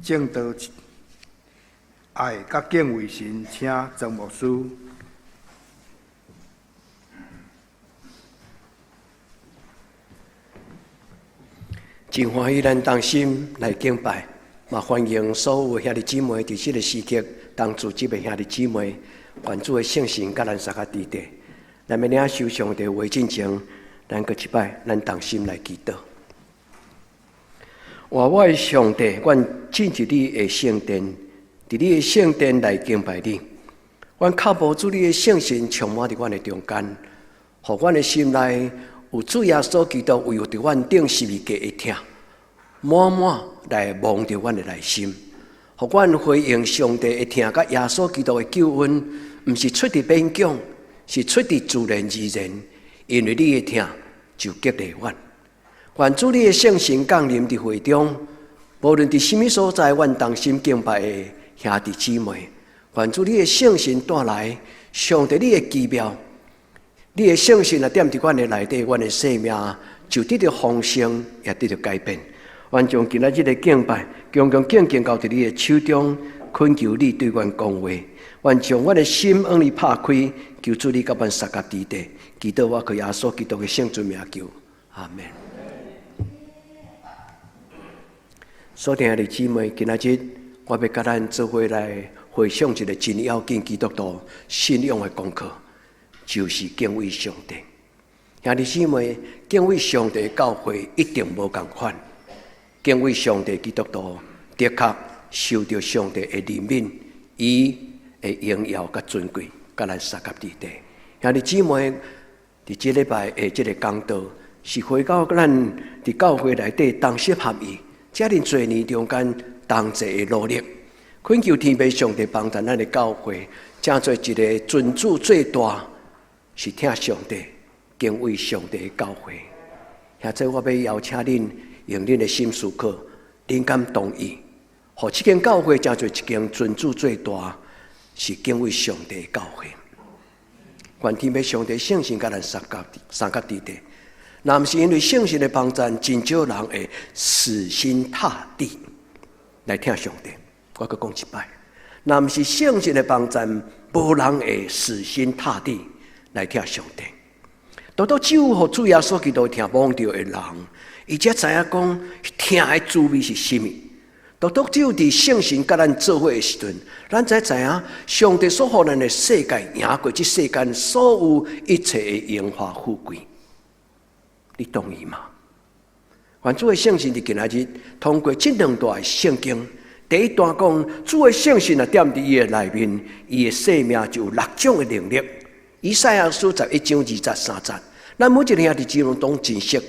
證道愛佮敬畏神，請曾牧師。真歡喜，咱同心來敬拜，嘛歡迎所有兄弟姊妹佇這个時刻同組織的兄弟姊妹，願主的聖神佮咱相佮佇咧。咱欲領受上帝話進前，咱閣一擺，咱同心來祈禱。活我的上帝，阮進入你的聖殿，佇你的聖殿來敬拜你。阮渴慕主你的聖神充滿佇阮的中間，予阮的心內有主耶穌基督為著阮釘十字架的疼，滿滿來蒙著阮的內心，予阮回應上帝的疼佮耶穌基督的救恩，毋是出佇勉強，是出佇自然而然，因為你的疼就激勵阮。願主你的聖神降臨佇會中，無論佇啥物所在，阮同心敬拜的兄弟姊妹，願主你的聖神帶來上帝你的奇妙，你的聖神若踮佇阮的內底，阮的生命就得著豐盛，也得著改變。願將今仔日的敬拜，恭恭敬敬交佇你的手中，懇求你對阮講話。願將阮的心向你拍開，求主你佮阮相佮佇咧，祈禱我靠耶穌基督的聖尊名求，阿門。所親愛的姊妹，今仔日我欲佮咱做伙來回想一個真要緊基督徒信仰的功課，就是敬畏上帝。兄弟姊妹，敬畏上帝教會一定無仝款。敬畏上帝基督徒的確受著上帝的憐憫，伊的榮耀佮尊貴，佮咱相佮佇咧。兄弟姊妹，佇這禮拜的這個講道，是回到咱佇教會內底同心合意，遮爾濟年中間同齊的努力，懇求天父上帝幫助咱的教會，成做一个尊主最大，是疼上帝、敬畏上帝的教會。現在我欲邀請恁用恁的心思考，恁敢同意？予這間教會成做一間尊主最大，是敬畏上帝的教會。願天父上帝聖神佮咱相佮佇咧。若毋是因為聖神的幫助，真少人會死心塌地來疼上帝。我閣講一擺，若毋是聖神的幫助，無人會死心塌地來疼上帝。獨獨只有予主耶穌基督疼摸著的人，伊才知影講疼的滋味是啥物。獨獨只有佇聖神佮咱做伙的時陣，咱才知影上帝所予咱的世界贏過這世間所有一切的榮華富貴。你同意嗎？願主的聖神佇今仔日通過這兩段的聖經，第一段講主的聖神若踮佇伊的內面，伊的生命就有六種的能力。以賽亞書11章2節3節，咱每一个兄弟姊妹攏真熟，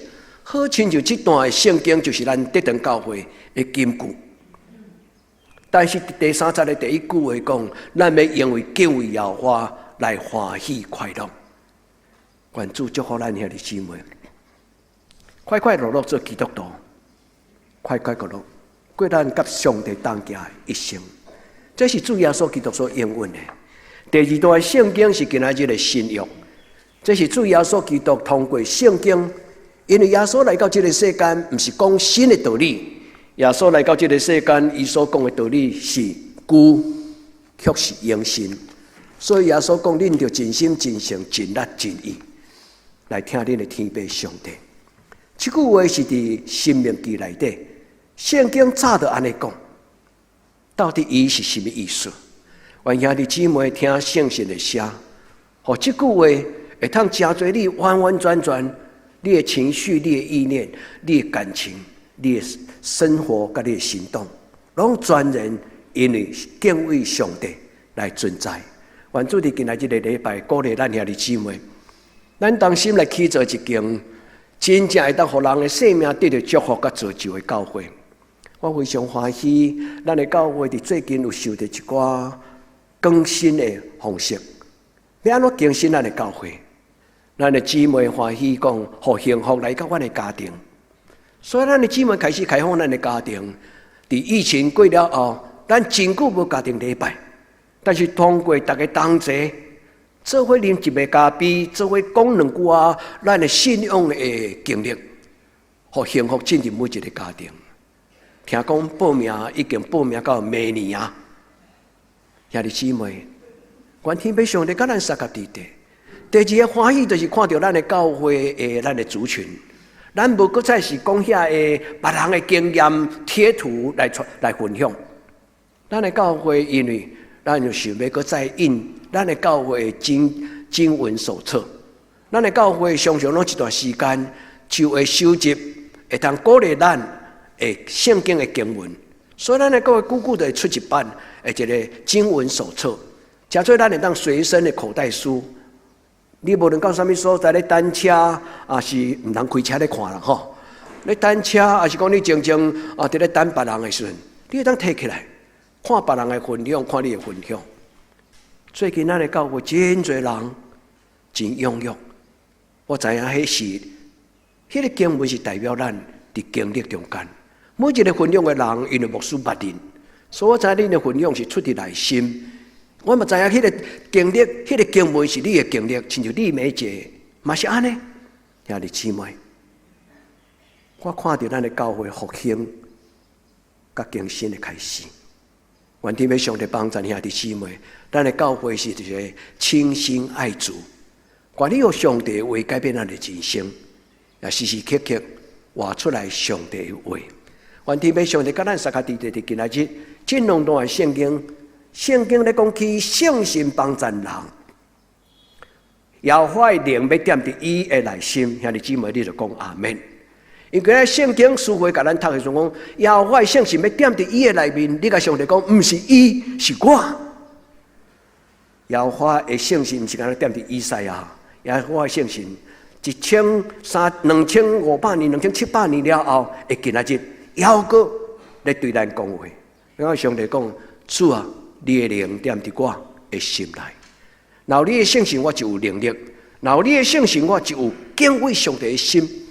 好親像這段的聖經就是咱德堂教會的金句。但是佇第三節的第一句話講，咱欲因為敬畏耶和華來歡喜快樂。願主祝福咱兄弟姊妹，快快樂樂做基督徒，快快樂樂過咱佮上帝同行的一生。這是主耶穌基督所應允的。第二段聖經是今仔日的新約，這是主耶穌基督通過聖經，因為耶穌來到這个世間，毋是講新的道理。耶穌來到這个世間，伊所講的道理是舊，卻是永新。所以耶穌講，恁著盡心、盡性、盡力、盡意來疼恁的天父上帝。這句話是佇申命記內底，聖經早就按呢講。到底伊是啥物意思？願兄弟姊妹聽聖神的聲，予這句話會通成做你完完全全你的情緒、你的意念、你的感情、你的生活佮你的行動，攏全然因為敬畏上帝來存在。願主佇今仔這个禮拜鼓勵咱兄弟姊妹，咱同心來起造一間真正會當予人的生命得著祝福佮造就的教會。我非常歡喜，咱的教會佇最近有受著一寡更新的方式。欲按怎更新咱的教會？咱的姊妹歡喜講，予幸福來到阮的家庭。所以咱的姊妹開始開放咱的家庭。佇疫情過了後，咱真久無家庭禮拜，但是通過逐家同齊做伙啉一杯咖啡，做伙講兩句話，咱的信仰的經歷，予幸福進入每一个家庭。聽講報名已經報名到明年啊！兄弟姊妹，願天父上帝佮咱相佮佇咧。第二个歡喜就是看著咱的教會的咱的族群，咱無閣再是講遐個別人的經驗貼圖來傳來分享。咱的教會因為咱就想欲閣再印咱的教會的經文手冊，咱的教會常常攏一段時間就會收集，會當鼓勵咱的聖經的經文，所以咱的教會久久就會出一版的一个經文手冊，誠做咱會當隨身的口袋書。你無論到啥物所在咧等車，抑是毋通開車咧看啦吼。咧等車，抑是講你靜靜啊，佇咧等別人的時陣，你會當提起來看別人的分享，看你的分享。最近咱的教會真濟人真踴躍，我知影彼是彼个經文是代表咱佇經歷中間。每一个分享的人，因為牧師捌恁，所以我知影恁的分享是出佇內心。我嘛知影彼个經歷，彼个經文是你的經歷，親像麗梅姐嘛是按呢。兄弟姊妹，我看著咱的教會復興佮更新的開始。願天父上帝幫助兄弟姊妹，咱的教會是一个傾心愛主，願你予上帝的話改變咱的人生，也時時刻刻活出來上帝的話。願天父上帝佮咱相佮佇咧佇今仔日，這兩段聖經，聖經咧講起聖神幫贊人，耶和華的靈欲踮佇伊的內心，兄弟姊妹，你就講阿們。因為聖經書會共咱讀的時陣講，耶和華的聖神欲踮佇伊的內面，你共上帝講，毋是伊，是我。耶和華的聖神毋是干焦踮佇以賽亞，耶和華的聖神一千三2500年、2700年了後，會今仔日猶閣咧對咱講話。我上帝講，主啊，你的靈踮佇我的心內，若有你的聖神，我就有能力；若有你的聖神，我就有敬畏上帝的心。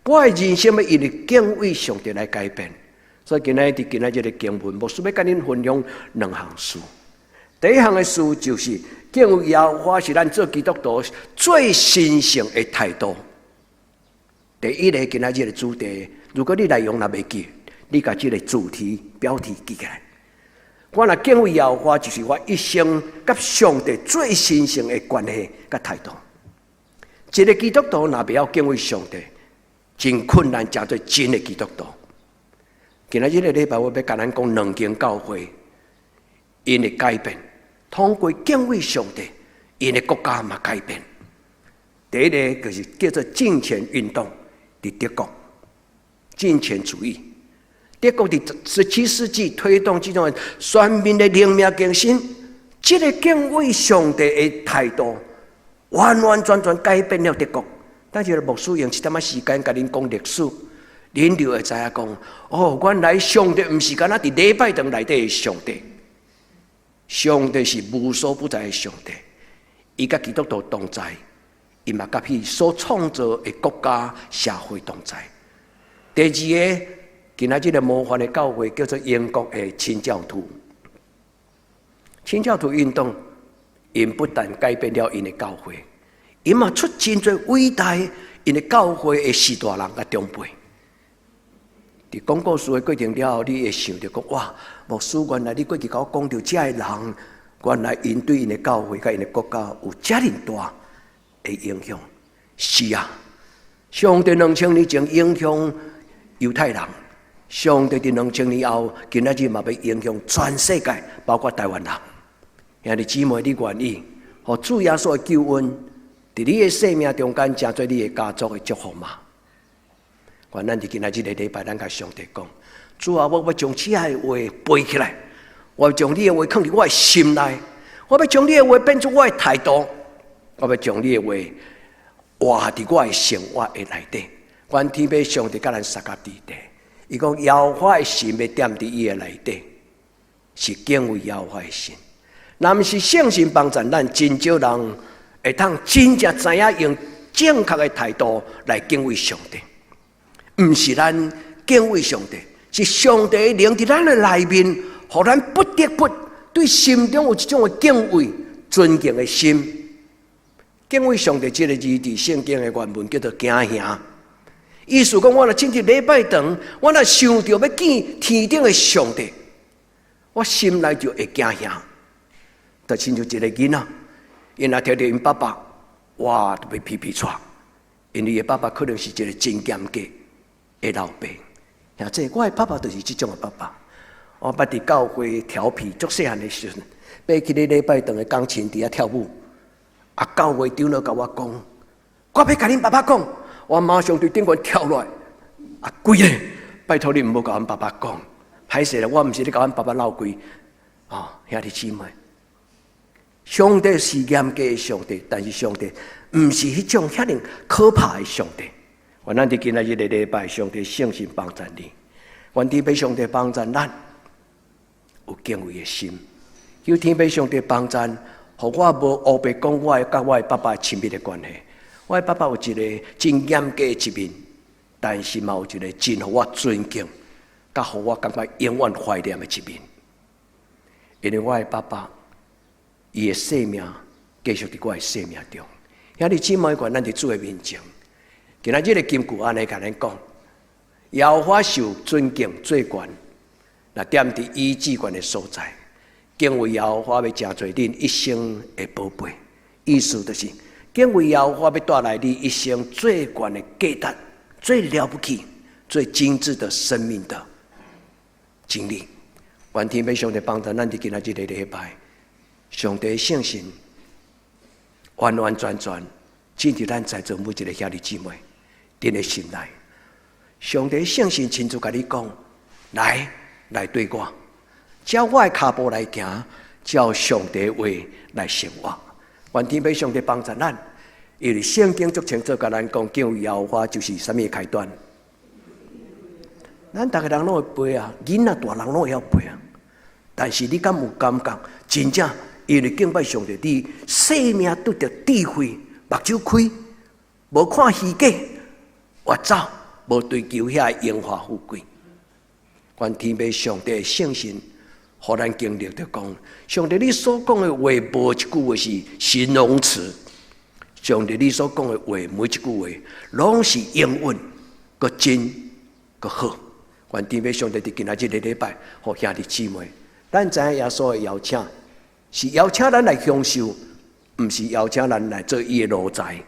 我的人生欲因為敬畏上帝來改變。所以今仔日佇今仔日這个經文，牧師欲佮恁分享兩項事。第一項的事就是敬畏耶和華是咱做基督徒最神聖的態度。第一个今仔日的主題，如果你內容若袂記，你共這个主題標題記起來。我若敬畏耶和華，就是我一生佮上帝最神聖的關係佮態度。一个基督徒若袂曉敬畏上帝，真困難，成做真的基督徒。今仔日這个禮拜，我欲共咱講兩間教會，𪜶的改變，通過敬畏上帝，𪜶的國家嘛改變。第一个就是叫做敬虔運動，佇德國，敬虔主義。德國佇17世紀推動這種全面的靈命更新，這个敬畏上帝的態度，完完全全改變了德國。但是牧師用一點仔時間共恁講歷史，恁就會知影講，哦，原來上帝毋是干焦佇禮拜堂內底的上帝，上帝是無所不在的上帝，伊佮基督徒同在，伊嘛佮彼所創造的國家社會同在。第二个，今仔這个模範的教會叫做英國的清教徒，清教徒運動，𪜶不但改變了𪜶的教會。𪜶嘛出真濟偉大，𪜶的教會的序大人佮長輩。佇講故事的過程了後，你會想著講哇，牧師原來你過去共我講著這个人，原來𪜶對𪜶的教會佮𪜶的國家有遮爾大的影響。是啊，上帝2000年前影響猶太人，上帝佇2000年後，今仔日嘛欲影響全世界，包括台灣人。兄弟姊妹，你願意予主耶穌的救恩佇你的生命中間，成做你的家族的祝福嗎？願咱佇今仔這个禮拜，咱共上帝講：主啊，我欲將這个話背起來，我欲將你的話囥佇我的心內，我欲將你的話變做我的態度，我欲將你的話活佇我的生活的內底。願天父上帝佮咱相佮佇咧，伊講耶和華的神欲踮佇伊的內底，是敬畏耶和華的神。若毋是聖神幫助咱，真少人會當真正知影用正確的態度來敬畏上帝。毋是咱敬畏上帝，是上帝的靈佇咱的內面，予咱不得不對心中有一種的敬畏、尊敬的心。敬畏上帝這个字，佇聖經的原文叫做驚嚇。意思講，我若進入禮拜堂，我若想著欲見天頂的上帝，我心內就會驚嚇。就親像一个囡仔，𪜶若聽著𪜶爸爸，哇，就欲皮皮掣，因為伊爸爸可能是一个真嚴格的老爸。兄弟，我的爸爸就是這種的爸爸。我捌佇教會調皮，足細漢的時陣，爬起咧禮拜堂的鋼琴佇遐跳舞。啊，教會長老共我講，我欲共恁爸爸講，我馬上對頂懸跳落來。啊，鬼咧！拜託你毋好共阮爸爸講，歹勢啦，我毋是咧共阮爸爸鬧鬼。哦，兄弟姊妹，上帝是嚴格的上帝，但是上帝毋是彼種遐爾可怕的上帝。願咱佇今仔日的禮拜，上帝聖神幫助你，願天父上帝幫助咱有敬畏的心，求天父上帝幫助，予我無烏白講我的佮我的爸爸親密的關係。我的爸爸有一个真嚴格的一面，但是嘛有一个真予我尊敬，佮予我感覺永遠懷念的一面。因為我的爸爸，伊的生命繼續佇我的生命中。兄弟姊妹，願咱佇主的面前，今仔日的金句按呢共咱講：耶和華受尊敬最懸，若踮佇伊至懸的所在，敬畏耶和華欲成做恁一生的寶貝。意思就是敬畏耶和華欲帶來你一生最懸的價值、最了不起、最精緻的生命的經歷。願天父上帝幫助咱佇今仔日的禮拜，上帝聖神完完全全進入咱在座每一个兄弟姊妹恁的心內。上帝聖神親自共你講：來，來對我，照我的跤步來行，照上帝話來生活。願天父上帝幫助咱，因為聖經足清楚共咱講，敬畏耶和華就是啥物開端。咱逐个人攏會背啊，囡仔大人攏會曉背啊。但是你敢有感覺，真正因為敬拜上帝，你生命得著智慧，目睭開，無看虛假，越走無追求遐榮華富貴。願天父上帝的聖神，予咱經歷著講，上帝你所講的話，無一句話是形容詞。上帝你所講的話，每一句話，攏是應允，閣真，閣好。願天父上帝佇今仔日个禮拜，予兄弟姊妹，咱知影耶穌的邀請，是邀請咱來享受，毋是邀請咱來做伊的奴才。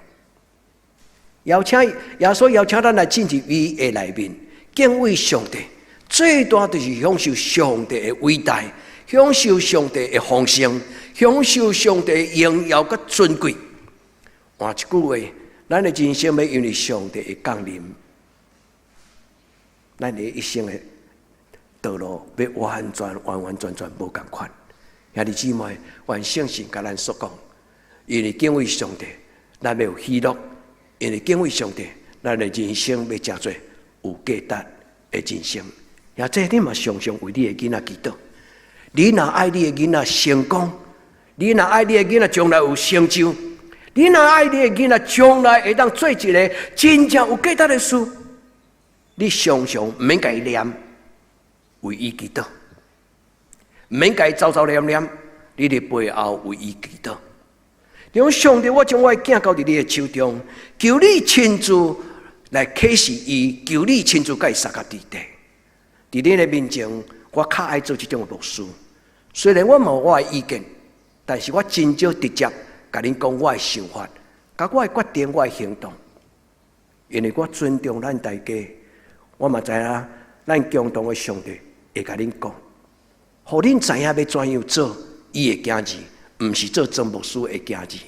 邀請耶穌邀請咱來進入伊的內面，敬畏上帝，最大就是享受上帝的偉大，享受上帝的豐盛，享受上帝的榮耀佮尊貴。換一句話，咱的人生欲因為上帝的降臨，咱的一生的道路欲完全完完全全無仝款。兄弟姊妹，願聖神共咱所講，因為敬畏上帝，咱欲有喜樂；因為敬畏上帝，咱的人生欲成做有價值的人生。也這你嘛常常為你的囡仔祈禱。你若愛你的囡仔成功，你若愛你的囡仔將來有成就，你若愛你的囡仔將來會當做一个真正有價值的事，你常常毋免共伊念，為伊祈禱，毋免共伊叨叨念念，你佇背後為伊祈禱。講上帝，我將我的囝交佇你的手中，求你親自來啟示伊，求你親自共伊相佮佇地。佇恁的面前，我較愛做這種的牧師。雖然我無我的意見，但是我真少直接共恁講我的想法，佮我的決定，我的行動。因為我尊重咱大家，我嘛知影咱共同的上帝會共恁講，予恁知影欲怎樣做伊的囝兒，毋是做曾牧師的囝兒。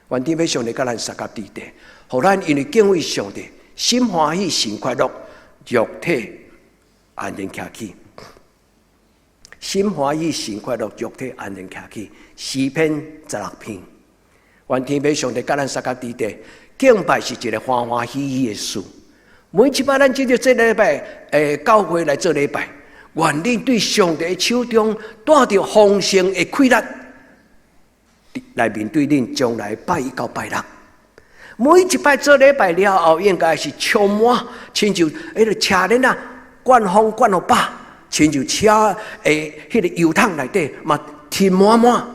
願天父上帝佮咱相佮佇地，予咱因為敬畏上帝，心歡喜，神快樂，肉體安然徛起。心歡喜，神快樂，肉體安然徛起。詩篇16篇，願天父上帝佮咱相佮佇地，敬拜是一个歡歡喜喜的事。每一擺咱進入這禮拜，教會來做禮拜，願恁對上帝的手中帶著豐盛的氣力，來面對恁將來拜一到拜六。每一擺做禮拜了後，應該是充滿，親像彼个車輪仔，灌風灌予飽，親像車的彼个油桶內底嘛填滿滿。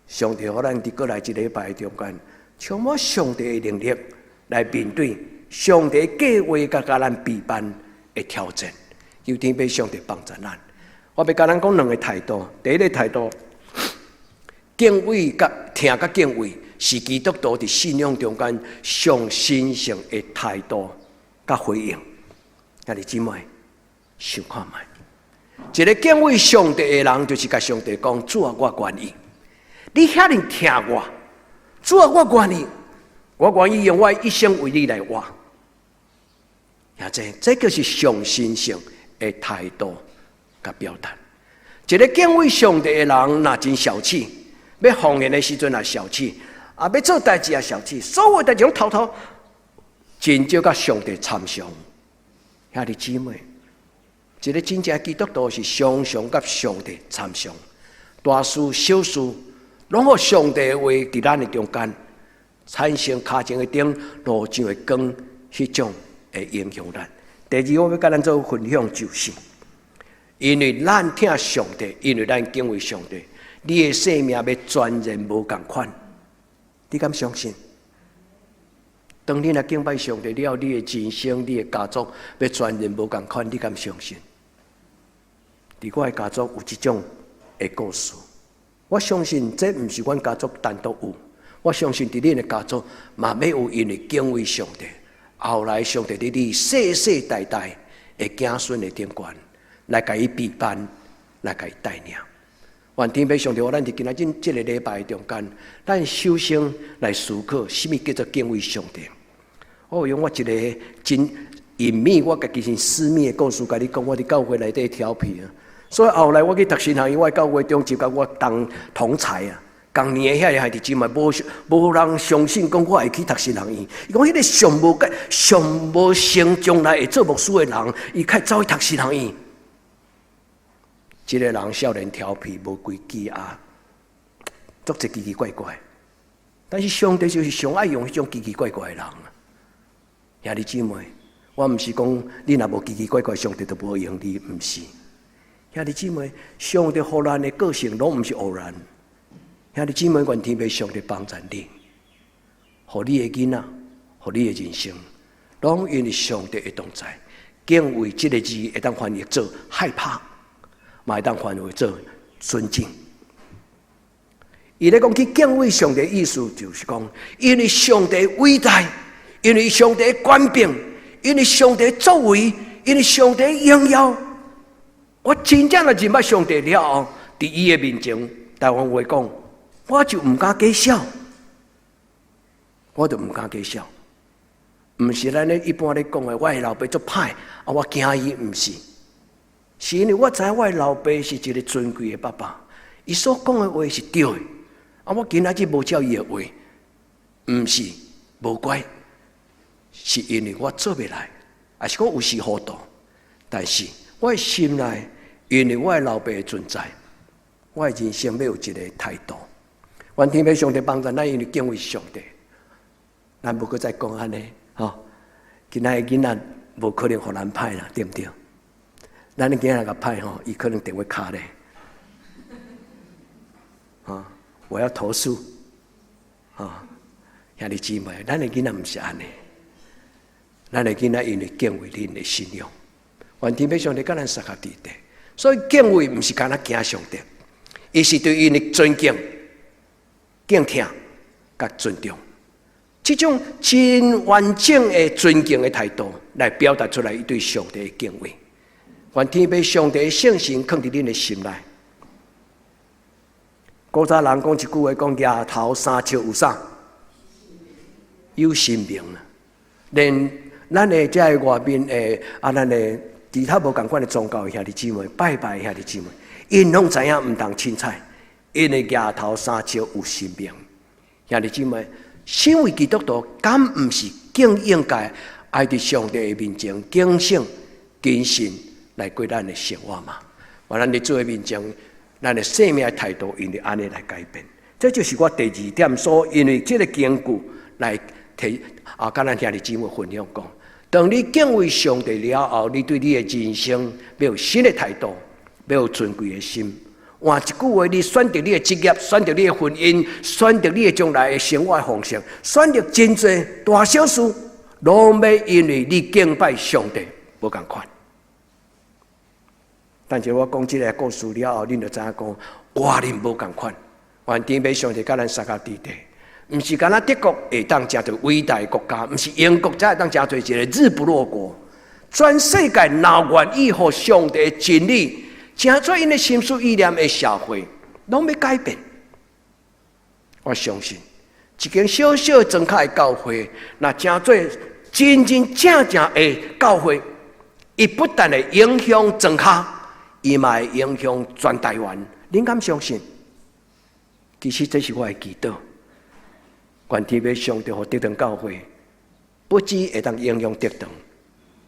上帝予咱佇過來一禮拜中間，充滿上帝的能力來面對。上帝計劃佮佮咱備辦的挑戰，求天父上帝幫助咱。我欲共咱講兩个態度，第一个態度，敬畏佮疼佮敬畏是基督徒佇信仰中間上神聖的態度佮回應。兄弟姊妹，想看覓？一个敬畏上帝的人，就是共上帝講：主啊，我願意。你遐爾疼我，主啊，我願意，我願意用我一生為你來活。兄弟，這就是上神聖的態度佮表達。一个敬畏上帝的人，若真小氣，欲奉獻的時陣也小氣，啊，欲做代誌也小氣，所有代誌攏偷偷，真少佮上帝參詳。兄弟姊妹，一个真正基督徒是常常佮上帝參詳，大事小事，攏予上帝的話佇咱的中間產生跤前的燈，路上的光，彼種會影響咱。第二，我欲佮咱做分享就是，因為咱疼上帝，因為咱敬畏上帝，你的生命欲全然無仝款，你敢相信？當你若敬拜上帝了，你的人生、你的家族欲全然無仝款，你敢相信？佇我的家族有這種的故事，我相信這毋是阮家族單獨有，我相信佇恁的家族嘛欲有因為敬畏上帝，後來上帝佇你世世代代的子孫的頂懸，來共伊陪伴，來共伊帶領。願天父上帝，予咱佇今仔日這个禮拜中間，咱首先來思考，啥物叫做敬畏上帝。我用我一个真隱秘，我家己真私密的故事，共你講。我佇教會內底調皮啊，所以後來我去讀神學院，我教會中就共我當同儕啊。仝年的遐个兄弟姊妹，無無人相信講我會去讀神學院。伊講彼个上無上無成將來會做牧師的人，伊較走去讀神學院。這个人少年調皮，無規矩啊，足濟奇奇怪怪。但是上帝就是上愛用彼種奇奇怪怪的人。兄弟姊妹，我毋是講你若無奇奇怪怪，上帝就無用你，毋是。兄弟姊妹，上帝予咱的個性攏毋是偶然。兄弟姊妹，願天父上帝幫助你，予你的囡仔，予你的人生，攏因為上帝的同在。敬畏這个字會當翻譯做害怕，嘛會當翻譯做尊敬。伊咧講去敬畏上帝意思，就是講，因為上帝偉大，因為上帝權柄，因為上帝作為，因為上帝榮耀。我真正若認捌上帝了後，佇伊的面前，台灣話講，我就毋敢假痟，我就毋敢假痟。毋是咱咧一般咧講的，我的老爸足歹，啊，我驚伊，毋是，是因為我知影我的老爸是一个尊貴的爸爸，伊所講的話是對的，啊，我今仔日無照伊的話，毋是無乖，是因為我做袂來，抑是講有時糊塗，但是我的心內，因為我的老爸的存在，我的人生欲有一个態度。願天父上帝幫助咱，因為敬畏上帝，咱無閣再講按呢，吼。今仔的囡仔無可能予咱歹啦，對毋對？咱的囡仔共歹吼，伊可能電話敲咧，啊，我要投訴，啊，兄弟姊妹，咱的囡仔毋是按呢，咱的囡仔因為敬畏恁的信仰，願天父上帝佮咱相合佇底，所以敬畏毋是干焦驚上帝，伊是對𪜶的尊敬、敬疼、佮尊重，這種真完整的尊敬的態度，來表達出來伊對上帝的敬畏。願天父上帝的聖神囥佇恁的心內。古早人講一句話，講額頭三尺有啥？有神明啊！連咱的這个外面的啊，咱的其他無仝款的宗教的兄弟姊妹，拜拜的兄弟姊妹，𪜶攏知影毋通凊彩，因為額頭三尺有神明。兄弟姊妹，身為基督徒，敢毋是更應該愛佇上帝的面前警醒、謹慎來過咱的生活嗎？願咱佇主的面前，咱的生命態度因為按呢來改變。這就是我第二點所因為這个根據來提啊，佮咱兄弟姊妹分享講：當你敬畏上帝了後，你對你的人生欲有新的態度，欲有尊貴的心。換一句話，你選擇你的職業，選擇你的婚姻，選擇你的將來的生活方式，選擇真濟大小事，攏欲因為你敬拜上帝無仝款。但是我講這个故事了後，恁就知影講，我恁無仝款。願天父上帝佮咱相佮佇咧，毋是干焦德國會當成做偉大的國家，毋是英國才會當成做一个日不落國。全世界若願意予上帝的真理，成做𪜶的心思意念的社會，攏欲改變。我相信，一間小小的莊跤的教會，若成做真真正正的教會，伊不但會影響莊跤，伊嘛會影響全台灣。恁敢相信？其實這是我的祈禱。願天父上帝予德堂教會，不只會當影響德堂，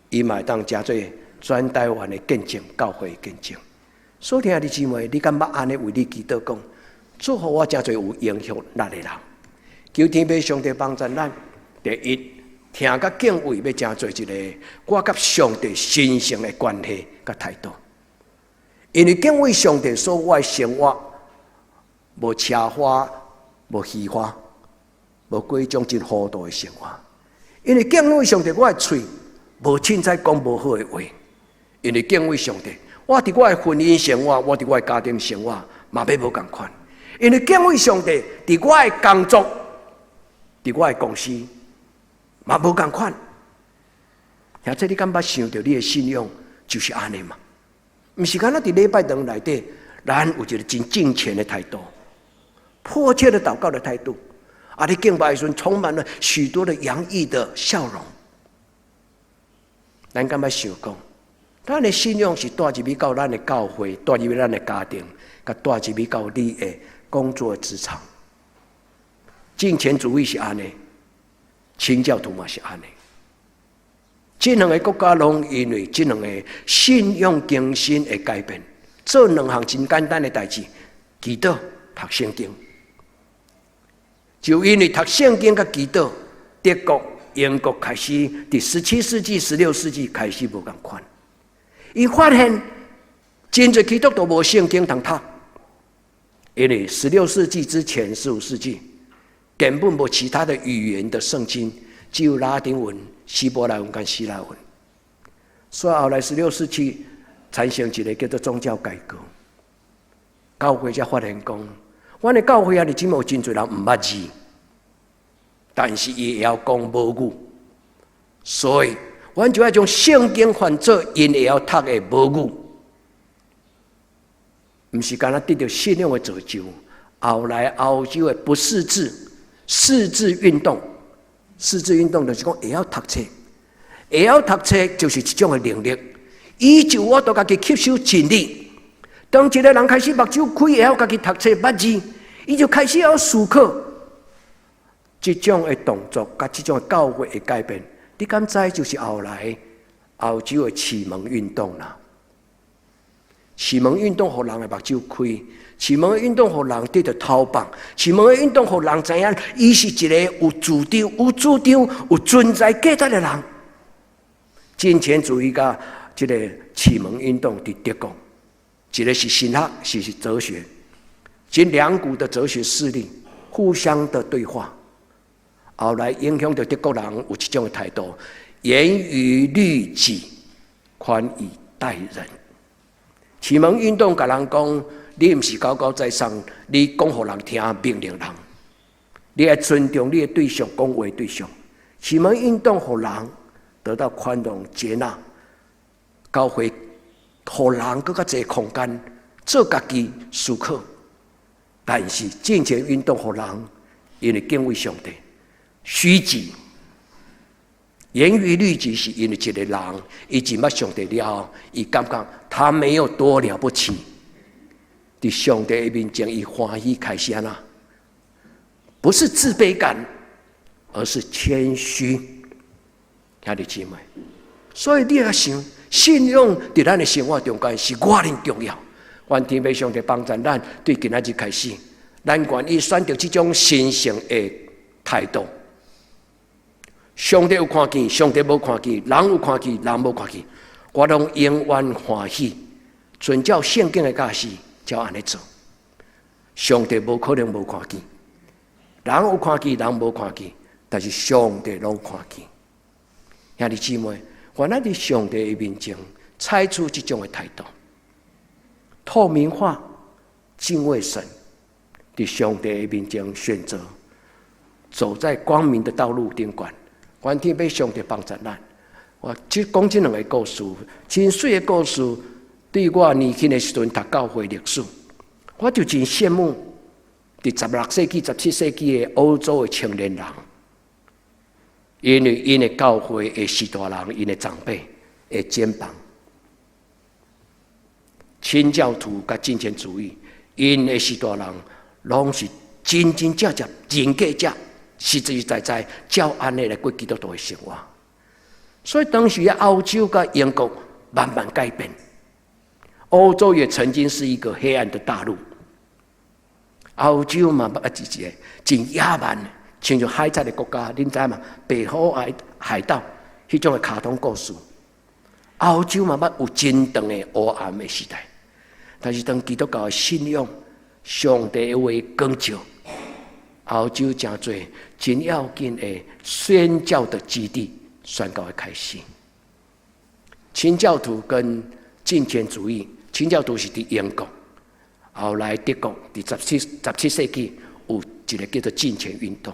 伊嘛會當成做全台灣的見證，教會的見證。所以，兄弟姊妹，你敢捌按呢為你祈禱講，祝福我成做有影響力的人？求天父上帝幫助咱。第一，疼佮敬畏欲成做一个我佮上帝神聖的關係佮態度。因為敬畏上帝，所以我的生活無奢華、無虛華、無過一種真糊塗的生活。因為敬畏上帝，我的喙無凊彩講無好的話。因為敬畏上帝，我佇我的婚姻生活，我佇我的家庭生活，嘛欲無仝款。因為敬畏上帝，佇我的工作，佇我的公司，嘛無仝款。兄弟，你敢捌想著你的信仰就是按呢嗎？毋是干焦佇禮拜堂內底，咱有一个真敬虔的態度，迫切的禱告的態度。啊，你敬拜的時陣充滿了許多的洋溢的笑容。咱敢捌想講，咱的信仰是帶入去到咱的教會，帶入去咱的家庭，佮帶入去到你的工作職場。敬虔主義是按呢，清教徒嘛是按呢。這兩个國家攏因為這兩個信仰精神的改變，做兩項真簡單的代誌，祈禱、讀聖經。就因為讀聖經佮祈禱，德國、英國開始佇17世紀、16世紀開始無仝款。伊發現真濟基督徒無聖經通讀，因為16世紀之前，15世紀根本無其他的語言的聖經，只有拉丁文、希伯來文佮希臘文。所以後來16世紀產生一个叫做宗教改革，教會才發現講，阮的教會啊，你這有真濟人毋捌字，但是伊會曉講母語，所以阮就愛將聖經翻做𪜶會曉讀的母語，毋是干焦得著信仰的造就。後來歐洲的不識字、識字運動，識字運動就是講會曉讀冊，會曉讀冊就是一種的能力。伊就有法度家己吸收真理。當一个人開始目睭開，會曉家己讀冊捌字，伊就開始曉思考。這種的動作，佮這種的教會的改變，你敢知就是後來歐洲的啟蒙運動啦？啟蒙運動予人的目睭開，啟蒙運動予人得著頭放，啟蒙運動予人知影，伊是一个有主張、有主張、有存在價值的人。敬虔主義佮這个啟蒙運動佇德國，一个是神學，是哲學，這兩股的哲學勢力互相的對話，後來影響著德國人有這種的態度：嚴於律己，寬以待人。啟蒙運動共人講，你毋是高高在上，你講予人聽，命令人，你愛尊重你的對象，講話對象。啟蒙運動予人得到寬容接納，教會予人閣較濟空間做家己思考。但是敬虔運動予人，因為敬畏上帝，虛己，嚴於律己，是因為一个人伊認捌上帝了後，伊感覺他沒有多了不起，佇上帝的面前，伊歡喜開始按怎，不是自卑感，而是謙虛。兄弟姊妹，所以你欲想，信仰佇咱的生活中間是偌爾重要。願天父上帝幫助咱，對今仔日開始，咱願意選擇這種神聖的態度。上帝有看見，上帝無看見；人有看見，人無看見，我攏永遠歡喜。遵照聖經的教示，照按呢做。上帝無可能無看見，人有看見，人無看見，但是上帝攏看見。兄弟姊妹，願咱佇上帝的面前採取這種的態度，透明化，敬畏神，佇上帝的面前選擇走在光明的道路頂懸。願天父上帝幫助咱。我只講這兩个故事，真媠的故事。對我年輕的時陣讀教會歷史，我就真羨慕佇16世紀、17世紀的歐洲的青年人，因為𪜶的教會的序大人、𪜶的長輩的肩膀，清教徒佮敬虔主義，𪜶的序大人攏是真真正正人格者，實實在在照按呢來過基督徒的生活。所以當時的歐洲佮英國慢慢改變，歐洲也曾經是一個黑暗的大陸。歐洲嘛，捌一個真野蠻，親像海賊的國家，恁知嘛？白虎海盜彼種的卡通故事。歐洲嘛捌有真長的黑暗的時代，但是當基督教的信仰、上帝的話光照，歐洲成做真要緊的宣教的基地，宣教的開始。清教徒跟敬虔主義，清教徒是佇英國，後來德國佇17世紀有一個叫做敬虔運動。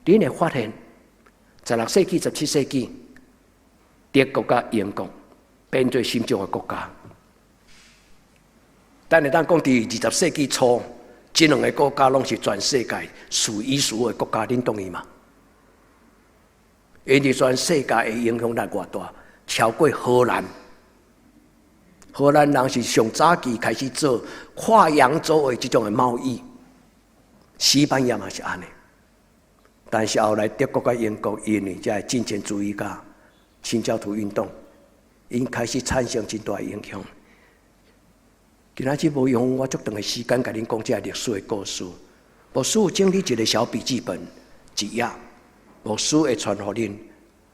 你會發現，16世紀、17世紀，德國佮英國變做新種的國家。咱會當講，佇20世紀初，這兩個國家攏是全世界數一數二的國家，恁同意嗎？𪜶佇全世界的影響力偌大，超過荷蘭。荷蘭人是上早期開始做跨洋洲的這種的貿易，西班牙嘛是按呢。但是後來德國佮英國因為這个敬虔主義佮清教徒運動，𪜶開始產生真大影響。今仔日無用我足長的時間共恁講這个歷史的故事。牧師有整理一個小筆記本一頁，牧師會傳予恁。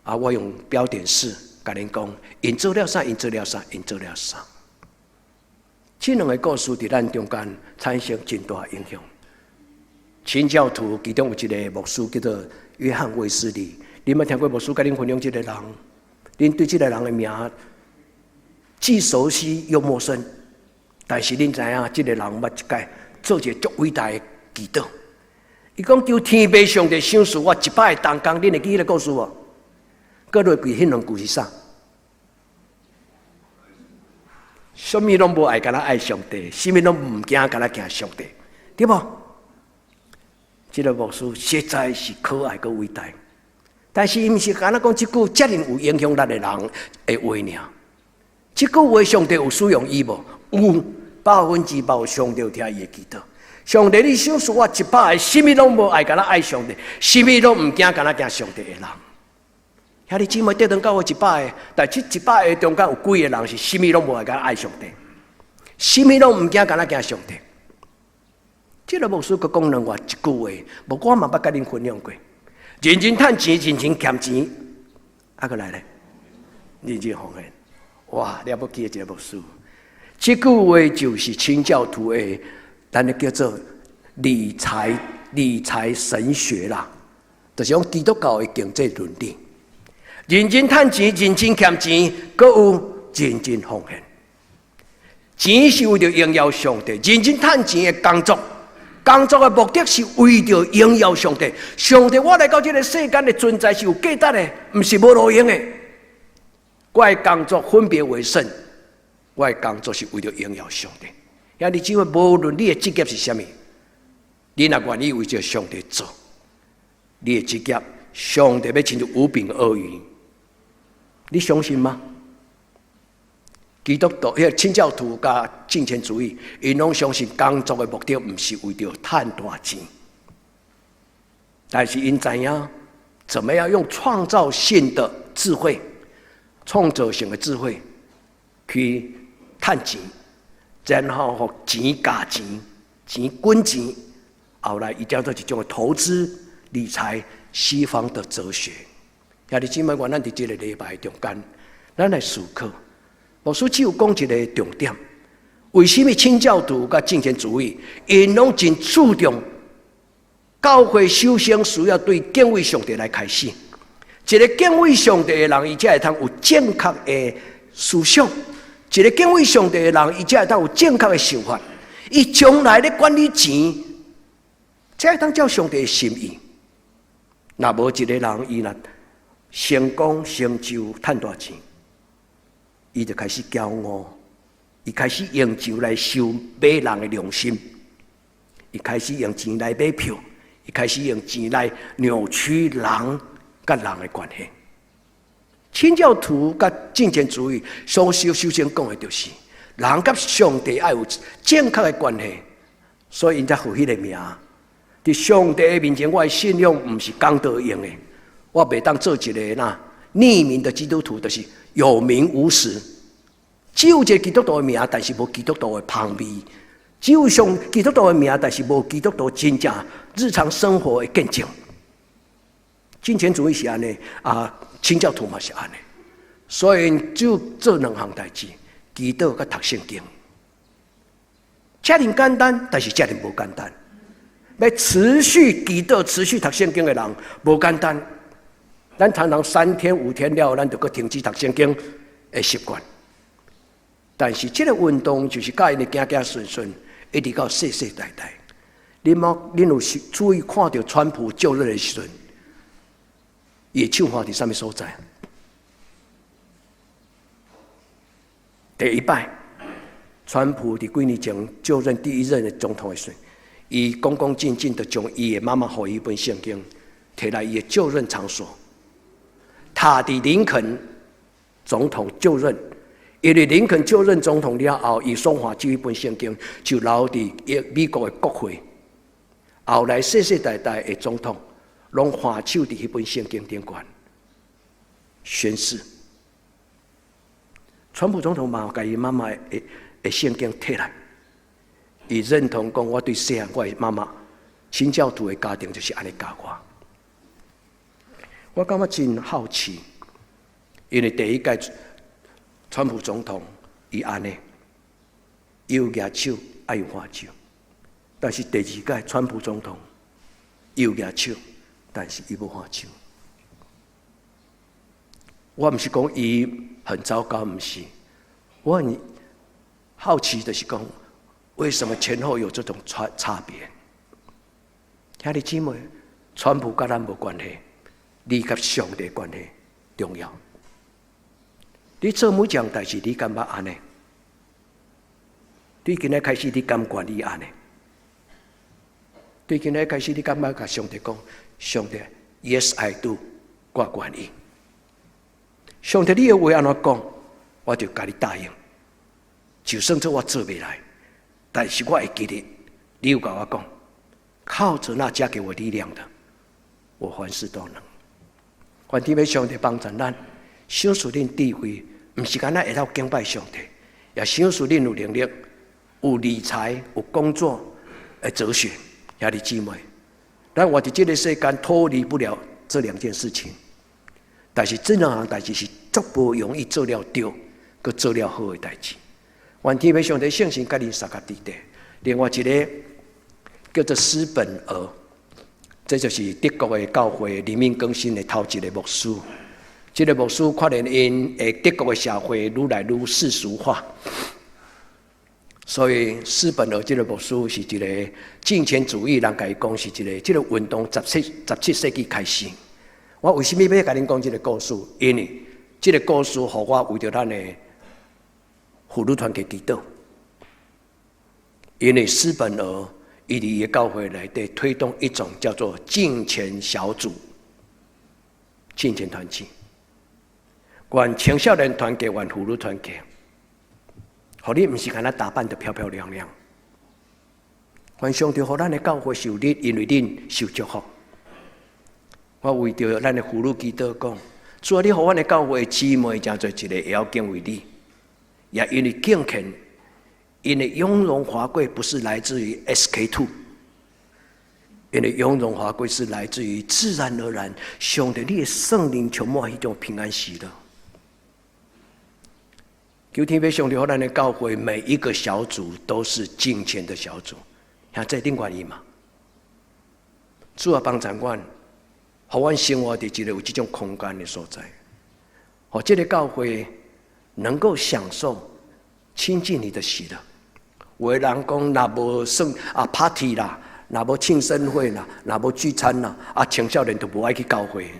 啊，我用標點式共恁講，𪜶做了啥？𪜶做了啥？𪜶做了啥？這兩个故事佇咱中間產生真大影響。清教徒其中有一個牧師叫做約翰衛斯理，恁捌聽過牧師共恁分享這个人？恁對這个人的名既熟悉又陌生，但是恁知影，這个人捌一擺做一個足偉大的祈禱。伊講求天父上帝賞賜我100个同工，恁會記彼个故事無？閣落去彼兩句是啥？啥物攏無愛，干焦愛上帝；啥物攏毋驚，干焦驚上帝，對無？這个牧師實在是可愛閣偉大，但是伊毋是干焦講這句遮爾有影響力的人的話爾。這句話上帝有使用伊無？有，100%上帝有聽伊的祈禱。上帝，你賞賜我100个，啥物攏無愛，干焦愛上帝；啥物攏毋驚，干焦驚上帝的人。兄弟姊妹，得當教會一百个，但這100個中間有幾个人是啥物攏無愛，干焦愛上帝，啥物攏毋驚，干焦驚上帝。這个牧師閣講兩外一句話，無我嘛捌共恁分享過。認真趁錢，認真儉錢，啊，閣來咧，認真奉獻，哇，了不起的一个牧師。這句話就是清教徒的，咱咧叫做理財神學啦，就是講基督教的經濟倫理。認真趁錢，認真儉錢，閣有認真奉獻。錢是為著榮耀上帝，認真趁錢的工作，工作的目的是為著榮耀上帝。上帝，我來到這个世間的存在是有價值的，毋是無路用的。我的工作分別為聖，我的工作是為著榮耀上帝。兄弟姊妹，無論你的職業是啥物，你若願意為著上帝做，你的職業，上帝欲親像五餅二魚，你相信嗎？基督徒、彼个清教徒佮敬虔主義，𪜶攏相信工作的目的毋是為著趁大錢，但是𪜶知影怎麼樣用創造性的智慧、創造性的智慧去趁錢，然後予錢加錢、錢滾錢，後來伊叫做一種投資理財西方的哲學。兄弟姊妹，願咱佇這个禮拜中間，咱來思考。牧師只有講一个重點：為啥物清教徒佮敬虔主義，𪜶攏真注重教會首先需要對敬畏上帝來開始。一个敬畏上帝的人，伊才會通有正確的思想；一個敬畏上帝的人，伊才會通有正確的想法。伊將來咧管理錢，才會當照上帝的心意。若無一個人，伊若成功成就趁大錢，伊就開始驕傲，伊開始用錢來收買人的良心，伊開始用錢來買票，伊開始用錢來扭曲人佮人的關係。清教徒佮敬虔主義所首首先講的就是，人佮上帝愛有正確的關係，所以𪜶才予彼个名。佇上帝的面前，我的信仰毋是講道用的，我袂當做一个那匿名的基督徒，就是有名無實，只有一个基督徒的名，但是無基督徒的芳味；只有上基督徒的名，但是無基督徒真正日常生活的見證。敬虔主義是按呢，啊，清教徒嘛是按呢，所以就做兩項代誌：祈禱佮讀聖經。遮爾簡單，但是遮爾無簡單。欲持續祈禱、持續讀聖經的人，無簡單。咱常常3天5天了，咱就閣停止讀聖經的習慣。但是這個運動就是教𪜶的行行順順，一直到世世代代。恁無恁有注意看著川普就任的時陣，伊的手環佇啥物所在？第一擺，川普佇幾年前就任第一任的總統的時陣，伊恭恭敬敬的將伊的媽媽予伊彼本聖經提來伊的就任場所，讀佇林肯總統就任，因為林肯就任總統了後，伊所畫這本聖經就留佇美國的國會。後來世世代代的總統攏橫手佇彼本聖經頂懸宣誓。川普總統嘛，共伊媽媽的聖經提來，伊認同講，我對細漢我的媽媽清教徒的家庭就是按呢教我。我感覺真好奇，因為第一屆川普總統伊按呢，有舉手愛有橫手，但是第二屆川普總統有舉手，但是伊無橫手。我毋是講伊很糟糕，毋是，我很好奇的是講，為什麼前後有這種差別？兄弟姊妹，川普佮咱無關係，你佮上帝關係重要。你做每件代誌，你感覺按呢？對今日開始，你甘願意按呢？對今日開始，你感覺共上帝講，上帝，Yes I do，我願意。上帝，你的話按怎講，我就共你答應。就算這我做袂來，但是我會記得，你有共我講，靠著那加給我力量的，我凡事都能。願天父上帝幫助咱，賞賜恁智慧，毋是干焦會曉敬拜上帝，也賞賜恁有能力、有理財、有工作的哲學。兄弟姊妹，咱活佇這個世間脫離不了這兩件事情。但是這兩項代誌是足無容易做了對，閣做了好的代誌。願天父上帝聖神佮恁相佮佇底。另外一个叫做斯本爾，這就是德國的教會靈命更新的頭一個牧師。這個牧師看見𪜶的德國的社會愈來愈世俗化，所以斯本爾這個牧師是一個敬虔主義，人共伊講是一個這個運動17世紀開始。我為什麼欲共恁講這個故事？因為這個故事，予我為著咱的婦女團契祈禱。因為斯本爾伊佇伊的教會內底推動一種叫做敬虔小組、敬虔團契，願青少年團契，願婦女團契，予你毋是干焦打扮得漂漂亮亮。願上帝予咱的教會受力，因為恁受祝福。我為著咱的婦女祈禱講，主啊，你予阮的教會姊妹成做一個會曉敬畏你，也因為敬虔，𪜶的雍容華貴不是來自於 SK two，𪜶的雍容華貴是來自於自然而然，上帝你的聖靈充滿彼種平安喜樂。求天父上帝予咱的教會每一個小組都是敬虔的小組，兄弟恁願意嗎？主啊，幫助阮。予阮生活佇一个有這種空間的所在，予這个教會能夠享受親近你的喜樂。有的人講，若無算啊 party 啦，若無慶生會啦，若無聚餐啦，啊青少年就無愛去教會。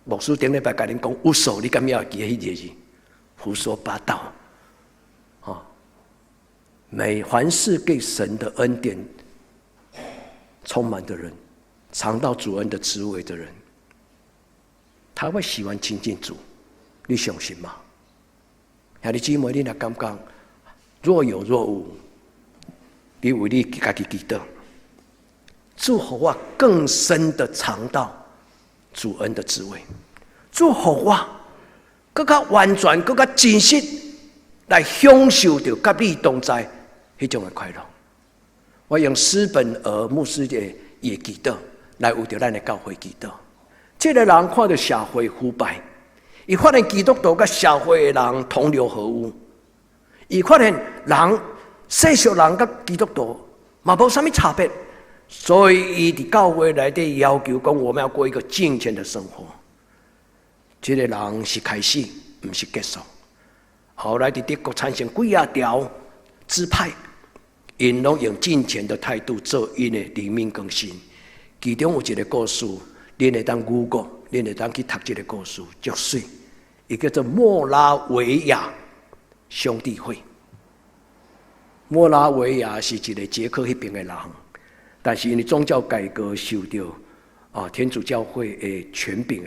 牧師頂禮拜共恁講，有數你敢猶會記得彼個字？胡說八道！哦，每凡事給神的恩典充滿的人，嘗到主恩的滋味的人，他會喜歡親近主，你相信嗎？兄弟姊妹，你若感覺若有若無，你為你家己祈禱，主予我更深的嘗到主恩的滋味，主予我閣較完全、閣較真實來享受著佮你同在彼種的快樂。我用斯本爾牧師的伊的祈禱來為著咱的教會祈禱。這个人看著社會腐敗，伊發現基督徒佮社會的人同流合污，伊發現人世俗人佮基督徒嘛無啥物差別，所以伊佇教會內底要求講，我們要過一個敬虔的生活。這个人是開始，毋是結束。後來佇德國產生幾仔條支派，𪜶攏用敬虔的態度做𪜶的靈命更新。其中有一个故事，恁會當 Google，恁會當去讀這个故事，足媠。伊叫做莫拉維亞兄弟會。莫拉維亞是一个捷克彼邊的人，但是因為宗教改革受著啊天主教會的權柄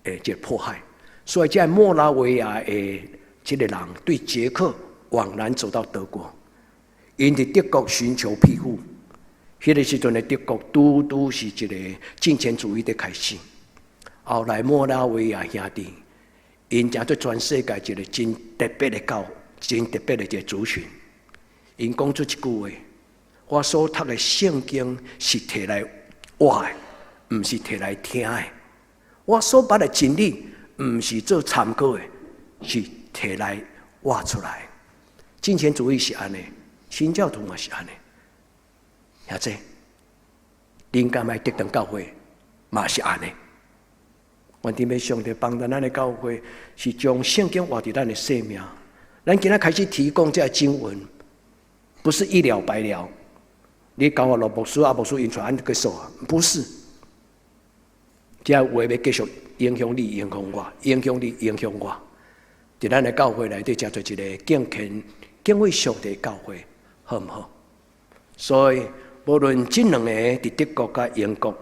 的這個迫害，所以這莫拉維亞的這个人對捷克往南走到德國，𪜶佇德國尋求庇護。彼个時陣的德國拄拄是一個敬虔主義的開始。後來莫拉維亞兄弟，𪜶成做全世界一個真特別的教，真特別的一個族群。𪜶講出一句話：我所讀的聖經是提來活的，毋是提來聽的。我所捌的真理，毋是做參考的，是提來活出來。敬虔主義是按呢，新教徒嘛是按呢。兄弟，恁敢愛得當教會嘛是按呢。願天父上帝幫助咱的教會，是將聖經活佇咱的生命。咱今仔開始提供這个經文，不是一了百了。你交予羅牧師啊，牧師𪜶傳按結束啊？不是，這話欲繼續影響你，影響我，影響你，影響我。佇咱的教會內底，成做一个敬虔、敬畏上帝的教會，好毋好？所以，無論這兩个佇德國佮英國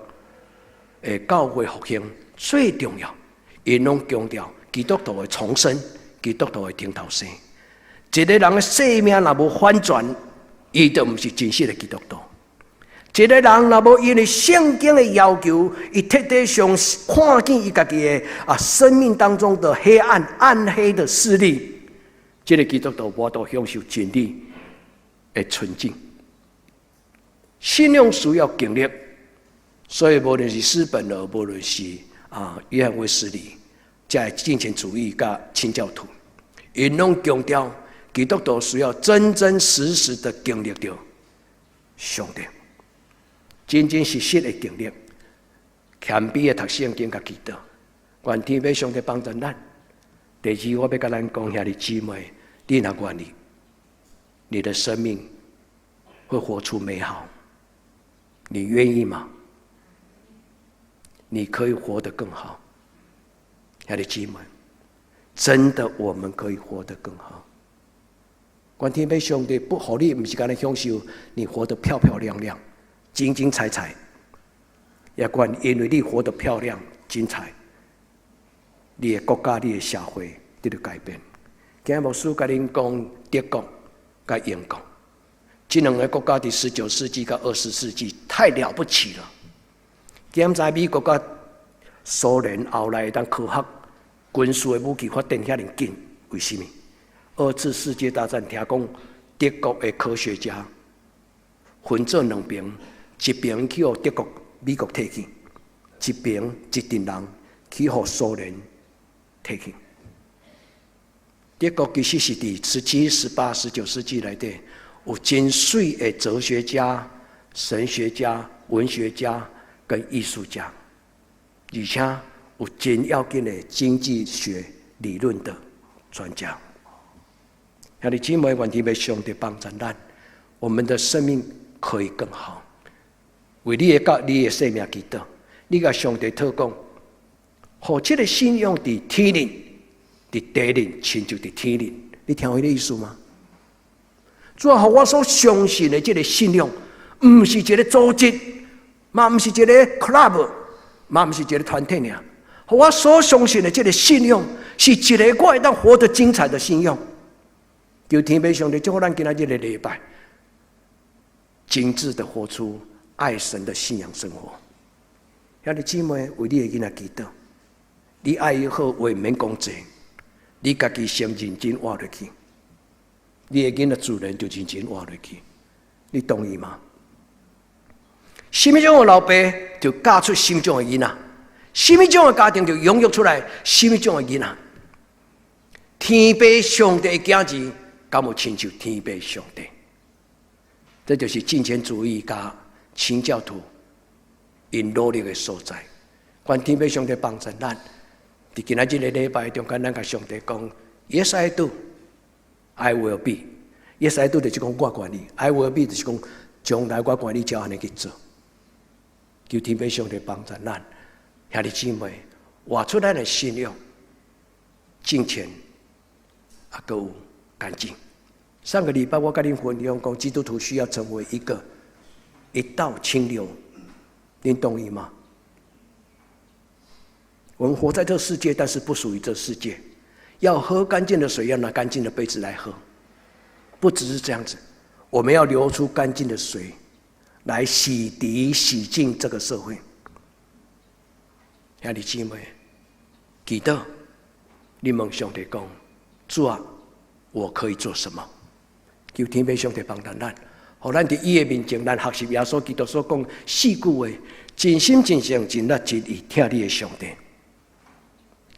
的教會復興，最重要，𪜶攏強調基督徒的重生，基督徒的重頭生。一个人的生命若無反轉，伊就毋是真實的基督徒。一个人若無因為聖經的要求，伊徹底上看見伊家己的啊生命當中的黑暗、暗黑的勢力，這个基督徒無法度享受真理的純淨。信仰需要經歷，所以無論是斯本爾，無論是啊約翰衛斯理，這敬虔主義佮清教徒，𪜶攏強調基督徒需要真真實實的經歷著上帝，真真實實的經歷，謙卑的讀聖經佮祈禱，願天父上帝幫助咱。第二，我欲共咱講，兄弟姊妹，你若願意，你的生命會活出美好。你願意嗎？你可以活得更好，兄弟姊妹，真的我們可以活得更好。願天父上帝不予你，毋是干焦享受你活得漂漂亮亮、精精彩彩，也願因為你活得漂亮、精彩，你的國家、你的社會得著改變。今日牧師共恁講德國佮英國，這兩个國家佇19世紀佮20世紀太了不起了。現在美國佮蘇聯後來會當科學軍事的武器發展遐爾緊，為啥物？二次世界大戰聽講德國的科學家分做兩邊，一邊去予德國、美國提去，一邊一陣人去予蘇聯提去。德國其實是佇17、18、19世紀內底有真媠的哲學家、神學家、文學家。跟藝術家，而且有真要緊的經濟學理論的專家。兄弟姊妹，願天父上帝幫助咱，我們的生命可以更好。為你的家、你的生命祈禱，你共上帝禱告，予這个信仰佇天靈、佇地靈，親像佇天靈。你聽有彼个意思嗎？主啊，予我所相信的這个信仰，毋是一个組織，嘛毋是一个 club，嘛毋是一个團體爾。予我所相信的這个信仰，是一个我會當活得精彩的信仰。求天父上帝祝福咱今仔日的禮拜，精緻的活出愛神的信仰生活。兄弟姊妹，為你的囡仔祈禱，你愛伊好話毋免講濟，你家己先認真活落去，你的囡仔自然就認真活落去。你同意嗎？啥物種的老爸就教出啥物種的囡仔，啥物種的家庭就養育出來啥物種的囡仔。天父上帝的囝兒，敢有親像天父上帝？這就是金錢主義佮清教徒𪜶努力的所在。願天父上帝幫助咱，佇今仔這个禮拜中間，咱共上帝講：Yes, I do. I will be. Yes, I do 就是講我願意。I will be 就是講將來我願意照按呢去做。求天父上帝幫助咱，兄弟姊妹，活出咱的信仰，敬虔，啊，閣有乾淨。上個禮拜我佮恁分享講，基督徒需要成為一個一道清流，您同意嗎？我們活在這個世界，但是不屬於這世界。要喝乾淨的水，要拿乾淨的杯子來喝。不只是這樣子，我們要流出乾淨的水，來洗滌、洗淨這個社會。兄弟姊妹，記得你問上帝講：主啊，我可以做什麼？求天父上帝幫助咱，予咱佇伊的面前，咱學習耶穌基督所講四句話：盡心、盡性、盡力、盡意，疼你的上帝。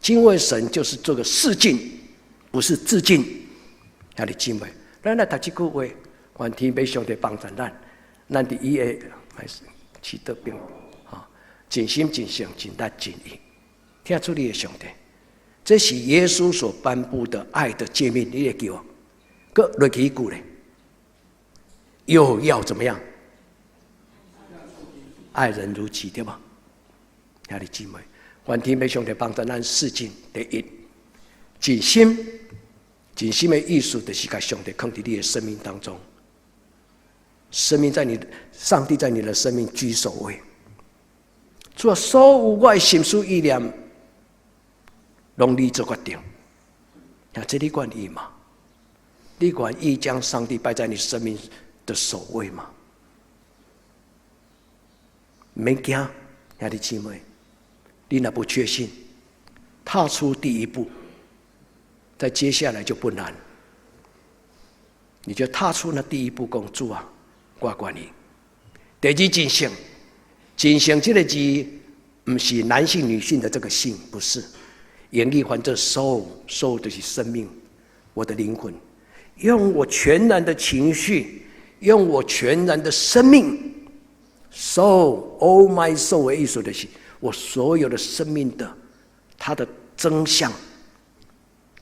敬畏神就是做個事敬，不是自敬。兄弟姊妹，咱來讀這句話，願天父上帝幫助咱，咱佇伊的還是祈禱並，哈，盡心、盡性、盡力、盡意，疼主你的上帝。這是耶穌所頒布的愛的誡命，你會記無？閣落去一句咧，又要怎麼樣？愛人如己，對吧？兄弟姊妹，願天父上帝幫助咱四敬。第一，盡心，盡心的意思就是共上帝放佇你的生命當中，生命在你，上帝在你的生命居首位。主啊，所有我的心思意念，攏你做決定。啊，這你願意嗎？你願意將上帝擺在你生命的首位嗎？免驚，兄弟姊妹，你若不確信，踏出第一步，再接下來就不難。你就踏出那第一步，講主啊，我願意。第二，盡性，盡性這个字，毋是男性、女性的這個性，不是。英語翻做 soul，soul 就是生命，我的靈魂，用我全然的情緒，用我全然的生命，soul，all my soul 的意思就是我所有的生命的，它的真相，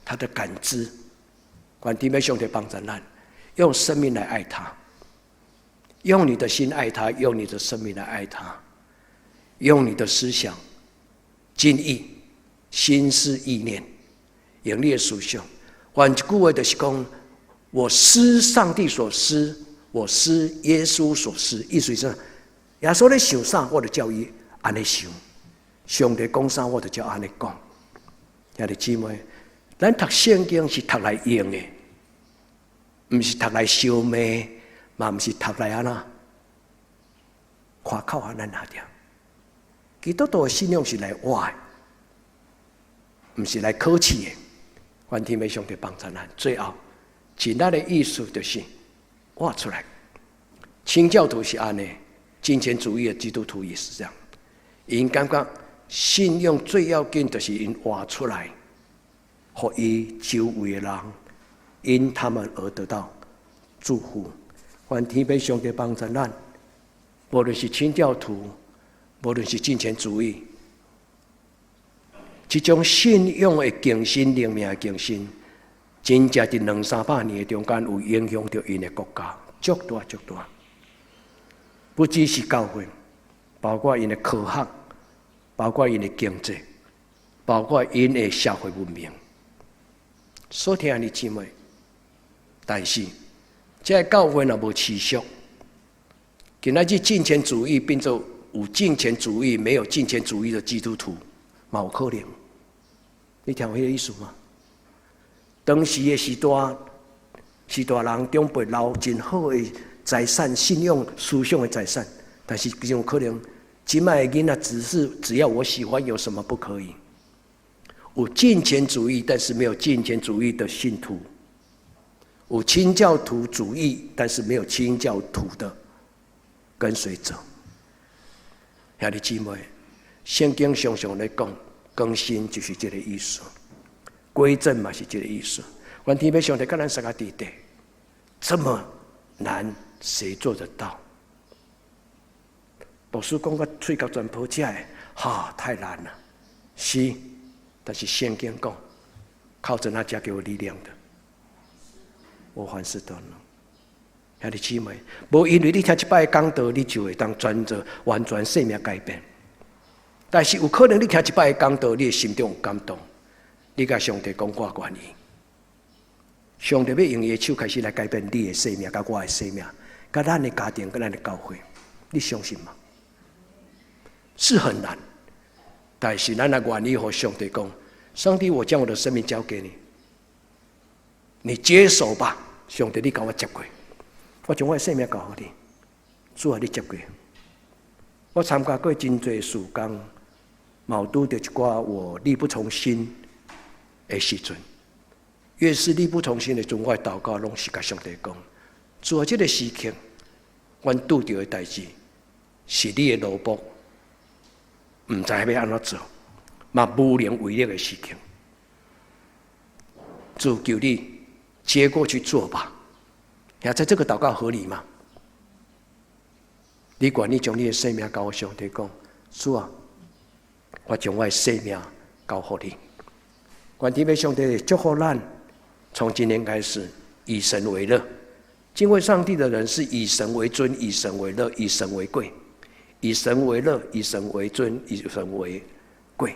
它的感知，願天父上帝幫助咱，用生命來愛他，用你的心愛他，用你的生命來愛他，用你的思想、盡意、心思意念，用你的思想。換一句話就是講，我思上帝所思，我思耶穌所思。意思是，耶穌咧想啥，我就照伊按呢想；上帝講啥，我就照按呢講。兄弟姊妹，咱讀聖經是讀來用的，毋是讀來相罵，嘛毋是讀來按怎誇口按呢爾爾。基督徒的信仰是來活的，毋是來考試的。願天父上帝幫助咱。最後，盡力的意思就是活出來。清教徒是按呢，金錢主義的基督徒也是這樣。𪜶感覺信仰最要緊就是𪜶活出來，予伊周圍的人因他們而得到祝福。願天父上帝幫助咱，無論是清教徒，無論是金錢主義，這種信仰的更新、靈命的更新，真正佇兩三百年的中間有影響著𪜶的國家，足大足大。不只是教會，包括𪜶的科學，包括𪜶的經濟，包括𪜶的社會文明。所聽的姊妹，但是這个教會若無持續，今仔日金錢主義變做有金錢主義，沒有金錢主義的基督徒，嘛有可能。你聽有彼个意思嗎？當時的時代，時代人長輩留真好的財產、信仰、思想的財產，但是有可能，這擺的囡仔只是只要我喜歡，有什麼不可以？有金錢主義，但是沒有金錢主義的信徒；有清教徒主義，但是沒有清教徒的跟隨者。兄弟姊妹，聖經常常咧講，更新就是這個意思，歸正嘛是這個意思。願天父上帝佮咱三個弟弟，這麼難，誰做得到？牧師講到喙角全泡食的，哈，太難了。是，但是聖經講，靠着那加給我力量的，我凡事都能。兄弟姊妹，無因為你聽一擺講道，你就會當轉做完全生命改變。但是有可能你聽一擺講道，你的心中有感動，你共上帝講我願意。上帝欲用伊的手開始來改變你的生命，佮我的生命，佮咱的家庭，佮咱的教會，你相信嗎？是很難，但是咱若願意予上帝講，上帝，我將我的生命交給你，你接手吧。上帝，你共我接過，我將我的生命交予你，主啊，你接過。我參加過真濟事工，嘛有拄著一寡我力不從心的時陣。越是力不從心的時陣，我的禱告攏是共上帝講：主啊，這個時刻，阮拄著的代誌是你的奴僕，毋知欲按怎做，嘛無能為力的時刻。主，求你接過去做吧。呀，在這個禱告合理嗎？你願意將你的生命交予上帝講，主啊，我將我的生命交予你。願天父上帝祝福咱，從今天開始以神為樂。敬畏上帝的人是以神為尊、以神為樂、以神為貴。以神為樂、以神為尊、以神為貴。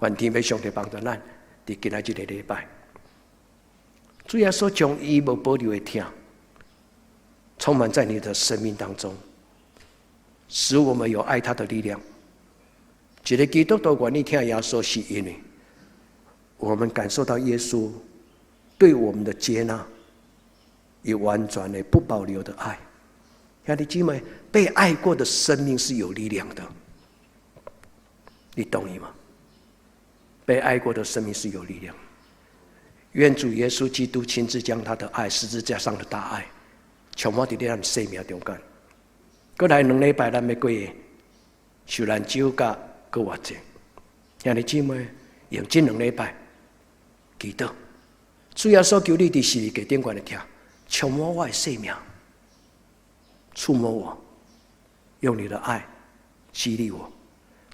願天父上帝幫助咱，佇今仔這個禮拜，主耶穌將伊無保留的疼，充滿在你的生命當中，使我們有愛他的力量。一個基督徒願意疼耶穌，是因為我們感受到耶穌對我們的接納，與完全的不保留的愛。兄弟姊妹，被愛過的生命是有力量的，你同意嗎？被愛過的生命是有力量。願主耶穌基督親自將他的愛，十字架上的大愛，充滿佇咱生命中間。過來兩禮拜，咱欲過受難週佮復活節。兄弟姊妹，用這兩禮拜祈禱，主耶穌求你佇十字架頂懸的疼，充滿我的生命，觸摸我，用你的愛激勵我，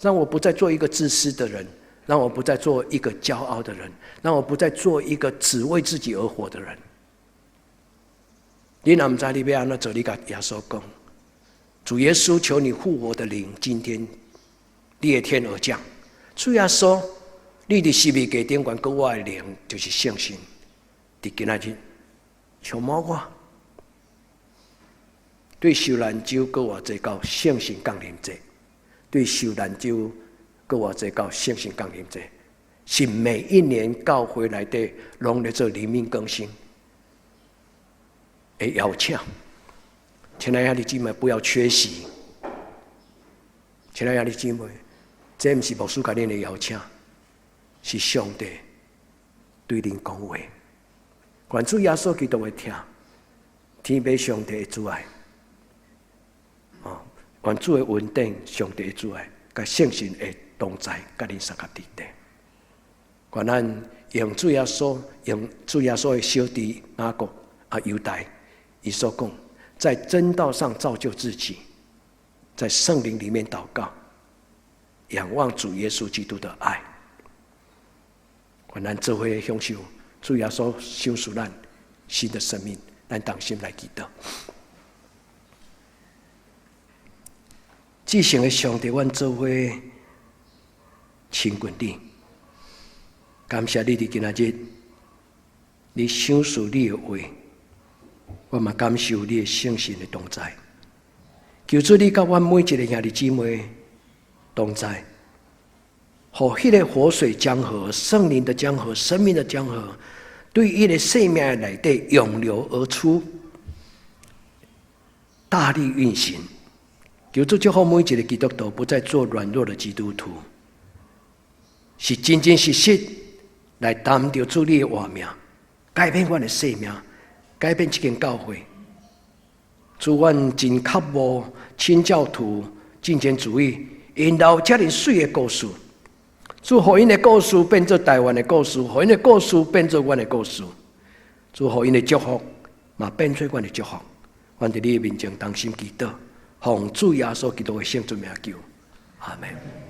讓我不再做一個自私的人，讓我不再做一個驕傲的人，讓我不再做一個只為自己而活的人。你若毋知你欲按怎做，你共耶穌講，主耶穌，求你復活的靈，今天裂天而降。主耶穌，你佇十字架頂懸給我的靈，就是聖神，佇今仔日充滿我。對受難週復活節到聖神降臨節，對受難週復活節到聖神降臨節，是每一年教會內底攏咧做靈命更新的邀請。親愛的兄弟姊妹，不要缺席。親愛的兄弟姊妹，這毋是牧師共恁的邀請，是上帝對恁講話。願主耶穌基督的疼，天父上帝的慈愛，哦，願主的恩典，上帝的慈愛，佮聖神的同在，佮恁相佮佇底。願咱用主耶穌，用主耶穌的小弟雅各啊猶大，伊所講，在真道上造就自己，在聖靈裡面禱告。仰望主耶穌基督的愛。願咱做伙享受主耶穌賞賜咱新的生命，咱同心來祈禱。至聖的上帝，阮做伙親近你，感謝你佇今仔日，你賞賜你的話，我嘛感受你的聖神的同在。求主你佮阮每一个兄弟姊妹同在，予彼个活水江河、聖靈的江河、生命的江河，對伊的生命內底湧流而出，大力運行。求主祝福每一个基督徒，不再做軟弱的基督徒，是真真實實來擔著主你的活命，改變阮的生命，改變這間教會。主，阮真渴慕清教徒、敬虔主義，𪜶留遮爾媠的故事。主，予𪜶的故事變做台灣的故事，予𪜶的故事變做阮的故事。主，予𪜶的祝福嘛變做阮的祝福。阮佇你的面前同心祈禱，奉主耶穌基督的聖尊名求，阿門。